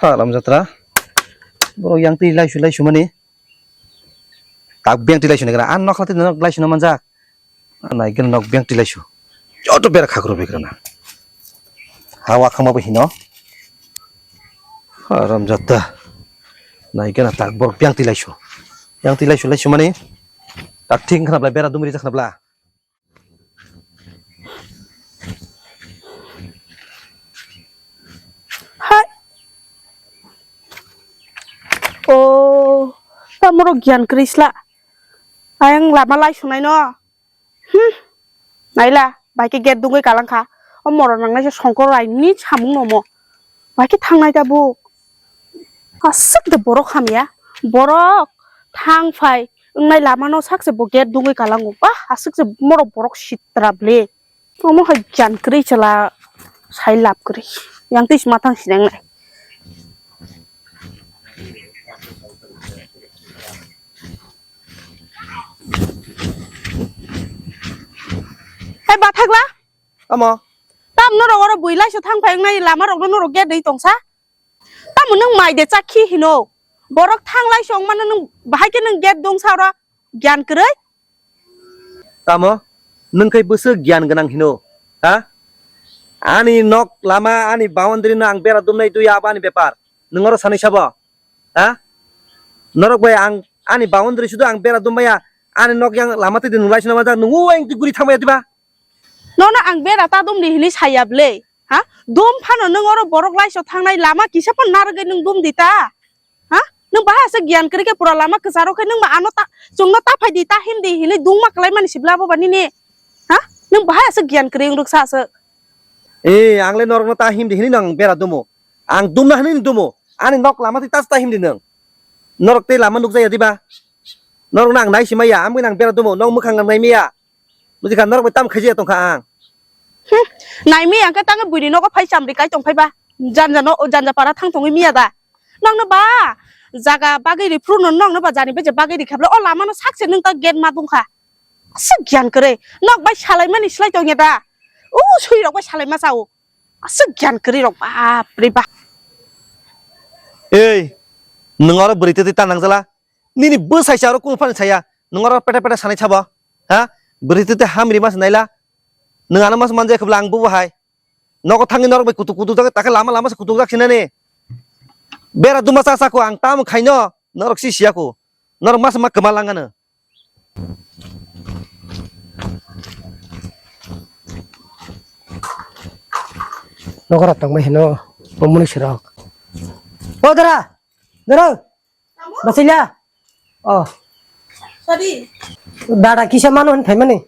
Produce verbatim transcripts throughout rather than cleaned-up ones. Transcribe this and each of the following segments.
Haram jatra. Borok yang twi laisu laisu mani. Tak beng twi laisu naikana. An nokla twi nok laisu na manjak. Naikana nok beng twi laisu. Joto bera khakro bekrana. Hawa khama bo hino. Haram jatra. Naikana tak borok beng twi laisu. Yang twi laisu laisu mani. Tak thing khna bla bera dumri jak khna bla. Hai. O, ta moro giyan kri sla. Ayang lama lai sunai no. Hmm. Naila, bai ke gate dungwi kalang kha. O moro nangnai se songkor rai ni samung no mo. Bai ke thangnai ta bu. Aswk de borok hamya. Borok thang phai wngnai lama no sak se bo gate dungwi kalango. Bah, aswk se moro borok sitra ble. Omo hai jan kwrwi chwla sai lab kwrwi. Yang twi sima thang sinang nai. Hai bathakla? Tamo? Tam norok oro bui laisa thang phai wngnai lama rokno norok gate dei tongsa? Tamo nwng mai de chakhi hino? Borok thang lai song mano nwng bahai khe nwng gate dong sa oro giyan kwrwi? Tamo? Nwng khai bwswk giyan gwnang hino? Ha? Ani nok lama, ani boundary no ang bera dumnai twi abo ani bepar. Nwng oro sanai sabo? Ha? Norok bai ang ani boundary sudu ang bera dummaya, ani nok yang lama twi nwng lai swnama jak, nwng o ang twi guri thangmaya diba? Nono ang bera ta dum di hini saya ble. Ha? Dum phano nwng oro borok laiso thangnai lama kisa phan narwgwi nwng dum di ta? Ha? Nwng bahai asa giyan kwrwi khe pura lama kwcharo khe nwng ba ano ta chwngno ta phai di ta him di hini dungma kwlai mani sibla bo ba nini. Ha? Nwng bahai asa giyan kwrwi wng rwksa aswk. Eh, ang le norokno ta him di hini nang bera dumo. Ang dumna hini dumo. Ani nok lama twi ta ta him di nwng. Norok tei lama nukjaya diba? Norokno ang nai simaya, amgwi nang bera dumo, nok mwkhang nang nai maya. Buji kha, norok bai tam khaijaya tongkha ang. Hmm, naimi ang khe tangwi buini nogo phai chamri kai tong phai ba. Janja no, janja para thang tongwi miya da. Nokno ba jaga bagwi ri phuru no nokno ba jani beje bagwi ri khabla o lama no sak se nwng ta gate ma dungkha. Aswk giyan kwrwi. Nok bai salai mani slai tongya da. U sui rok bai salai ma chao. Aswk giyan kwrwi rok bap re bap. Ei, nwng oro bwrwi twi twi ta nangjala. Nini bwsai se aro kunu phani saya. Nwng oro pete pete sanai sabo. Ha? Bwrwi twi twi hamri mas naila. Nwng ano mas manja khobla ang bubo hai. Nogo thangwi norok bai kutuk kutuk jak, takhe lama lama se kutuk jak sinani. Bera duma cha cha ko ang tamo khaino, norok si siya ko. Norok mas ma kwma langano. Nogo rok tongbai hino, o muni sirok. O dara, dara. Basila. Oh. Sorry. Dada kisa mano hin phaimani.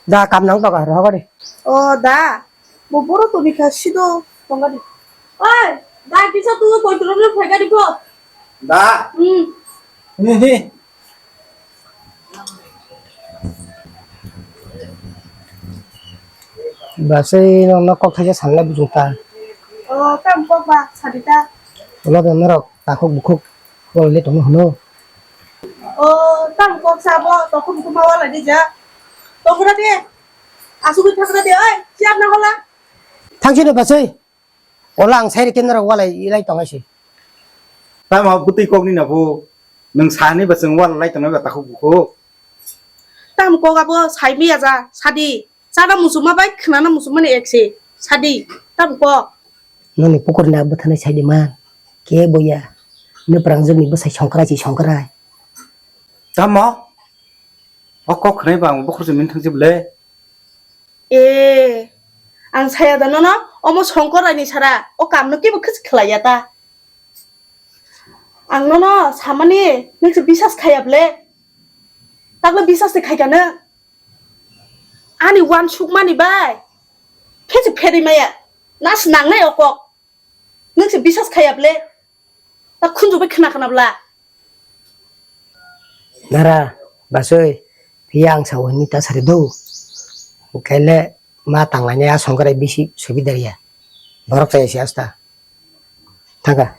Da kam nang toka rohogari. Oh, da. Bo boro to bikha sido tongari. Oi, da kisa tu koi tu rom phai gari ko. Da. Hmm. Ni ni. Basai no no kok thaisa sanna bujung ta. Oh, kam kok ba sadi ta. Ulo de norok takhuk bukhuk. Wala le tongno hwno. O, tang kok sabo, tokhu buku ma wala di ja. Tongra de. Asugwi thangra de, oi, siap na hola. Thang sini basai. Ola ang sai rikendra wala ilai tongai si. Tamo butui kok ni na bu. Nung sani ba chwng wala lai tongnai ba takhuk bukhuk. Tam kok abo sai mi aja, sadi. Chana muchuma bai khwnana muchumani ekse. Sadi, tam kok. Noni pukurni abo bwthanai saidi man. Kebo ya. Nwprangjwkni bwsai songkrai chi songkrai. Tamo? O kok khwnai ba ang bokhorok se min thang se bwle. E, ang saya da nono, omo songkoraini sara, o kamno kebo khis khlaiya ta. Ang nono samani, nwng se bisas khaiya bwle. Takle bisas se khaikha nwng. Ani uansukmani bai khe se pherwi maya, na se nangnai o kok. Nwng se bisas khaiya bwle, ta khunju bai khna khna bwla. Dara, basoi, phiya ang sao hwnwi ta sari do. Hwnkhe le ma tanglainai a songkrai bisi subidarya. Borok chaya si asta. Thangkha.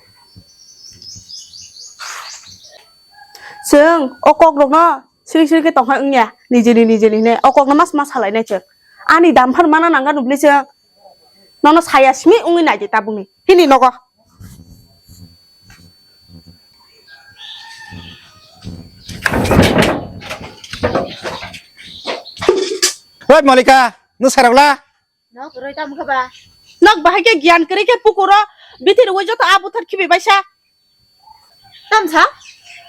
Chwng o kokrokno siring siring khe tongkha wngya, nijini nijini hinwi o kokno mas mas salainai chwng. Ani dam phano mana nangya nubli chwng. Nono saya simi wngwi naidi tabukni. Hini nogo. Hoi Malika, nwng sairokla? Nok roi tamo kha ba? Nok bahai khe giyan kwrwi khe pukuro bithi rwui joto a buthar khibi baisa. Tamsa?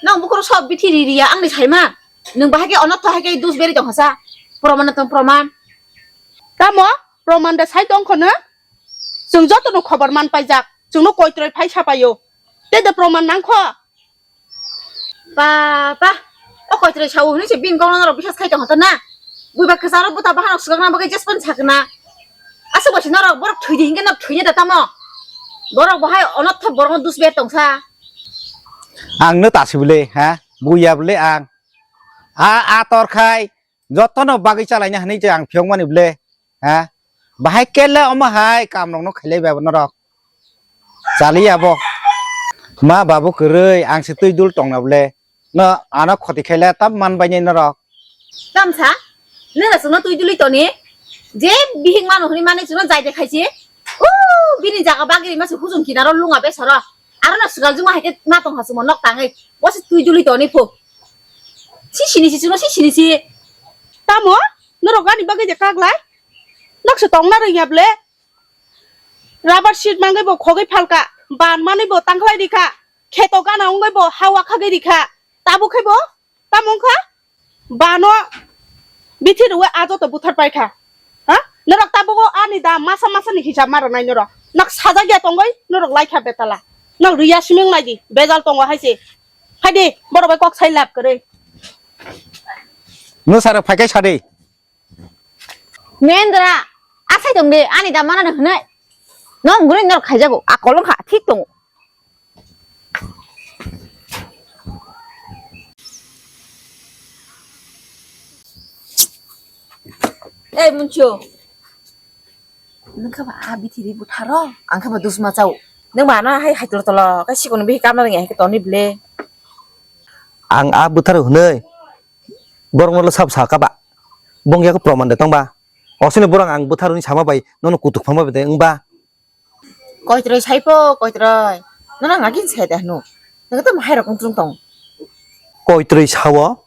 Nok bukuro sob bithi ri riya angni saima. Nwng bahai khe onotho hai khe dus beri tong hasa. Proman tong proman. Tamo? Proman da sai tong khono? Chwng joto no khobor man paijak. Chwngno koitroi phai sapaio. Te de proman nangkho? Ba, ba. O koitroi sao hwnwi se bini kokno norok bisas khai tong hota na. Buiba kwcharo buta bahanok swkakna bagwi jespan sakna. Aswk bai se norok borok thwidi hinkhe norok thwini da tamo. Borok bahai onotho borokno dus ber tongsa. Ang no tasi bwle, ha? Buya bwle ang. A, a tor khai jotono bagwi chalaina hwnwi je ang phiyokmani bwle, ha? Bahai kele omo hai kamrokno khailai bai bo norok. Chaliya bo. Ma babu kwrwi ang se twi dul tongna bwle. No ano khoti khaile tam man bainai norok. Tamsa, nwng chwngno twi dulwi toni? Je bihik mano hwnwi mani chwngno jai de khaisi. O bini jaga bagwi ma se hujung kinaro lunga besaro. Aro no swkal juma hai khe ma tong ha chwngno nok tangwi. Bo se twi dulwi toni phu. Si sini si chwngno si sini si. Tamo? Norok ani bagwi je kaglai? Nok se tongna rwngya ble? Rubber sheet mangwi bo khogwi phalka, ban manwi bo tangkhlai rikha, kheto gana wngwi bo hawa khagwi rikha. Tabuk khe bo tamo wngkha? Bano bithi rwui a joto buthar paikha. Ha? Norok tabugo ani da masa masa ni hisab ma rwnai norok. Nok sajagya tongwi norok laikha betala. Nok riya siming naidi, bejal tongo haise. Haidi, borok bai kok sai lab kwrwi. Nwsarok phaikai sadi. Mendra, asai tong de, ani da mana hwnwi. Nong guri nor khaijago, akol wngkha, thik tongo. Ei, Munchu. Nwng khe ba a bithiri butharo, ang khe ba dusma chao. Nwng ba ano hai hai tolo tolo, khe sikon bihi kamna rwngya hai khe toni ble. Ang a butharo hwnwi, borokno sab sa kha ba. Bong yak proman de tong ba. Osini borok ang butharoni sama bai nono kutuk phama bai de wng ba. Koitroi sai pho, koitroi. Nono ang agin sai de hnu. Nwng tamo hai rok wng tong. Koitroi sao?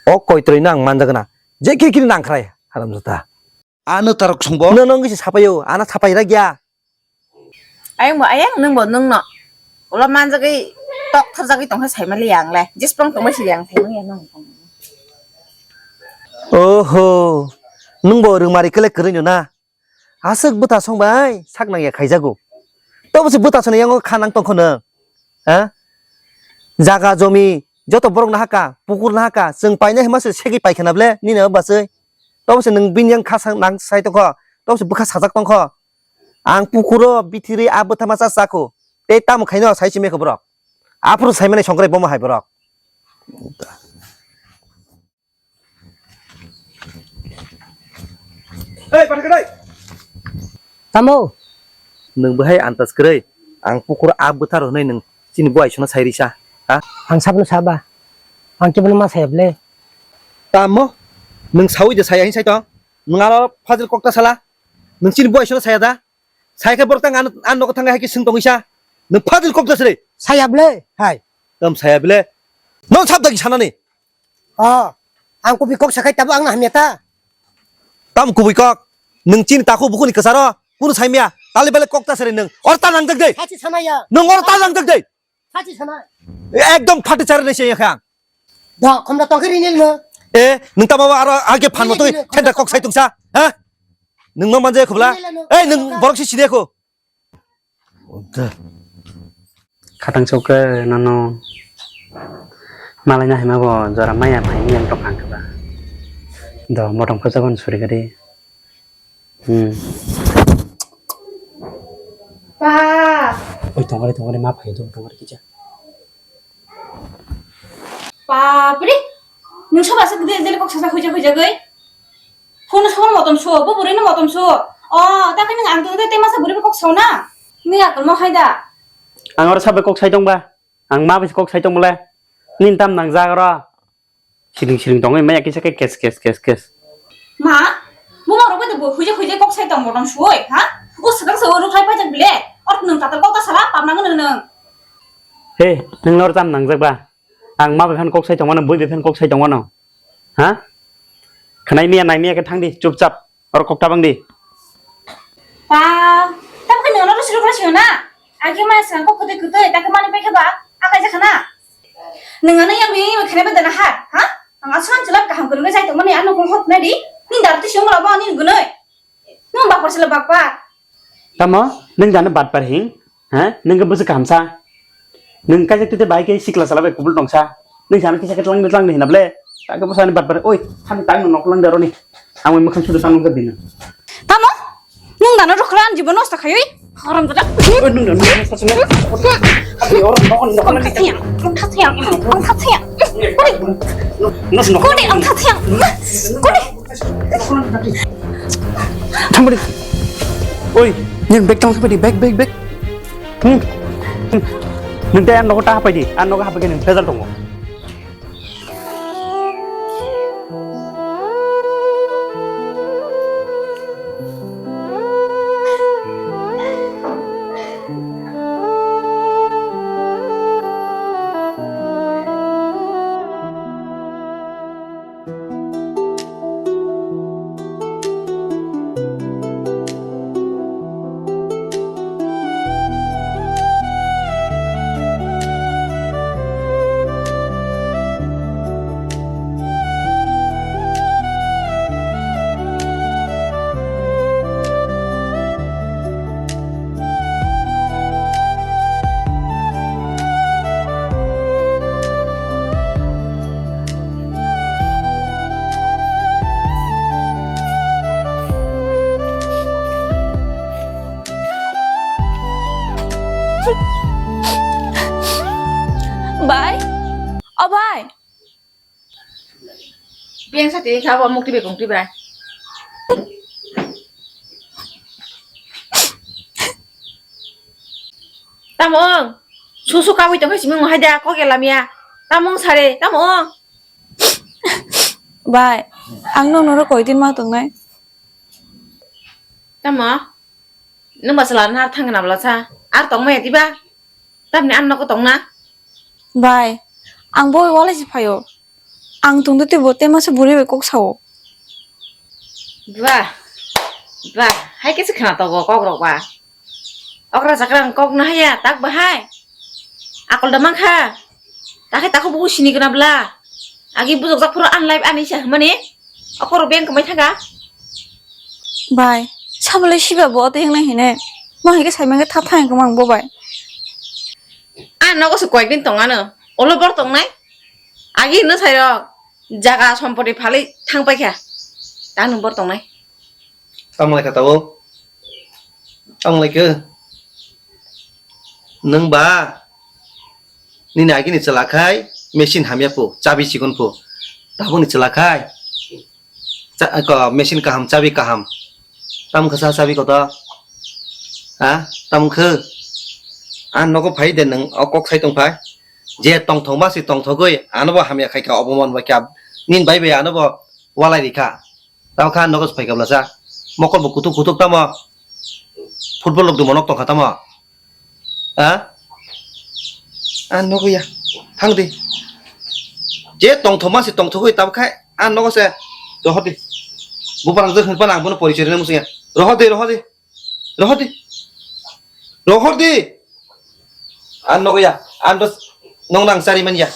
O koitroi no ang manjak na. Je kiri kiri nang khrai, haram jata. Ano tarok songbo? No nong gisi sapayo, ana sapai ra gya. Ayang bo ayang, nwng bo nwng no. Ulo manjagwi tok tharjagwi tongkha saimali ang le. Jisprong tongma si yang saimali ang nong. Oho, nwng bo rwngmari kele kwrwi no na? Aswk bwtha song bai sak nang ya khaijago. Tobo se bwtha song yango kha nang tongkho no. Ha? Jaga jomi joto borok nahaka, pukur nahaka, chwng painai hima se segwi paikha na ble, nini o bachwi. Tobo se nwng bini yang kha sa-, nang sai tongkho, tobo se bwkha sajak tongkho. Ang pukuro bithiri a bwtha masa chakho. Tei tamo khaino sai simi kho borok. Aphuru sai mani songkrai bomo hai borok. Ei, pathakadai. Tamo? Nwng bahai antas kwrwi, ang pukur a bwthar hwnwi nwng chini buai sona sai risa, ha? Ang sabno saba, ang kebono ma saya ble. Tamo? Nwng sawi de saya hin sai tong? Nwng aro phajil kokta sala? Nwng chini buai sona saya da? Sai khe borok tang an, an nogo thang hai khe swng tongwi sa? Nwng phajil kokta sri? Saya ble, hai. Tam saya ble? Nwng sab dagi sanani? Oh, ang kubui kok sakai tabo ang hamya ta. Tam kubui kok? Nwng chini takhuk bukhukni kwcharo kunu saimya. Tali belai kok ta sari nwng. Or ta nangjak de. Sachi samaya. Nwng or ta nangjak de. Sachi sama. Ekdom phati chari nai se yakha. Da, khomda tongkhe rini no. E, nwng tamo aro age phan motoi thenda kok sai tungsa. Ha? Nwng no manje khubla. E, nwng borok si sini ko. Khatang chukhe nono malaina hima bo jora maya phaini yang tong ang khe ba. Do motom khe jabon suri gari. Hmm. Pa. Oi tongari tongari ma phai do tongari kija. Bapre, nwng soba se gede gede kok sasa huija huija goi. Phone soba motom so, bo buri no motom so. O, ta khe nwng ang tong te masa buri kok so na. Ni akol mo hai da. Ang oro sabai kok sai tong ba. Ang ma bai kok sai tong bole. Nin tam nang jak ro. Siling siling tongoi maya kisa khe kes kes kes kes. Ma, buma rok bai bo huija huija kok sai tong motom so oi, ha? O swkang se o ruk hai paijak bile. Or nwng tatar kok ta sala pam nang nwng nwng. He, nwng nor tam nang jak ba. Ang ma bai phan kok sai tongmano, bui bai phan kok sai tongmano. Ha? Khwnai niya, nai niya khe thang di, chupchap. Oro kok tabang di. Pa, tamo khe nono rosiro rosiro na? Agi ma sang kok kwtwi kwtwi, ta khe mani pai khe ba, akai jakha na? Nwng ano yang yang yang khene ba dana ha, ha? Ang aswan chwla kaham kwrwngwi jai tongmani ano kung hok nai di. Ni dar ti siyong rabo ani gunoi. Nwng bakpar sila bakpar. Tamo, nwng jano batpar hing? Ha? Nwng khe bwswk kahamsa? Nwng kaisa tete bai khe sikla sala bai kubul tongsa. Nwng jano kisa khe tlang tlang hinable. Ta khe bwsani batpar. Oi, thani tang nok lang daroni. Ang oi mukhang sudu tang nok dina. Tamo? Nwng dano rokra an jibo nosto khayoi. Haram jada. Oi, nwng dano nosto khayoi. Abi oro nok nok lang. Ang thasya. Ang thasya. Kodi. Kodi ang thasya. Kodi. Thangmani. Oi, nini bag tang sampai di, bag, bag, bag. Hmm. Hmm. Nini teh nogo ta hapai di, ah nogo hapai di, nini pejal tongo. Bai, o bai. Beng sa tini kha bo mukti bai kungti bai. Tamo ong? Susu kabui tongkhe simi wng hai da kok elamya. Tamo wng sare, tamo ong? Bai, ang nokno ro koi din ma tongnai. Tamo? Nwng ba chwla na thang na bwla sa? Ar tong maya diba? Tamni ang nogo tong na? Bai, ang bo walai se phaio. Ang tongdo tei bo tei masa buri bai kok sao. Ba, ba, hai khe se khna togo kok rok ba. Okra chakra ang kok na haya, tak bahai. Akol da mankha. Takhai takhuk buku sini gana bla. Agi bujok jak phuru an life ani sa mani. Okoro beng kamai thaga. Bai, sabolai siba bo tei hingnai hine. Mo hai khe sai mangkhe thap thang khe mang bo bai. An nogo se koyek din tong ano. Olo bor tong nai. Agi no sai rok. Jaga sompoti phalwi thang paikha. Ta nwng bor tongnai. Tamo lai kha tabuk? Tamo lai khe? Nwng ba? Nini agini chwla khai machine hamya phu, chabi chikon phu. Tabukni chwla khai cha-, ko, machine kaham, chabi kaham. Tamo khe sa chabi koto? Ha? Tamo khe? Ang nogo phai de nwng o kok sai tong phai. Je tongthokma se tongthogwi, ano bo hamya khai kha, obo man bai kha. Nini bai bai ano bo walai ri kha. Tamo kha nogo phai kha bwlasa. Mokol bo kutuk kutuk tamo. Football rok dumo nok tong kha tamo. Ha? Ang nogo ya. Thang di. Je tongthokma se tongthogwi tamo khai ang nogo se. Rohor di. Bubarang je hwnphano ang bono porichoi rwna muchung ya. Rohor di, rohor di. Rohor di. Rohor di. Ang nogo ya. Ang dos nong nang sari man ya.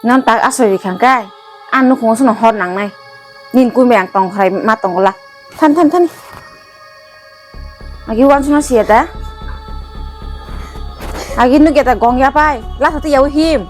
Nang tak asoi ri khang kai. Ang nukhung sono hor nang nai. Nin kui me ang tong khrai ma tong gola. Than, than, than. Agi wan sono siya ta. Agi nuk ya ta gong ya pai. La sati ya him.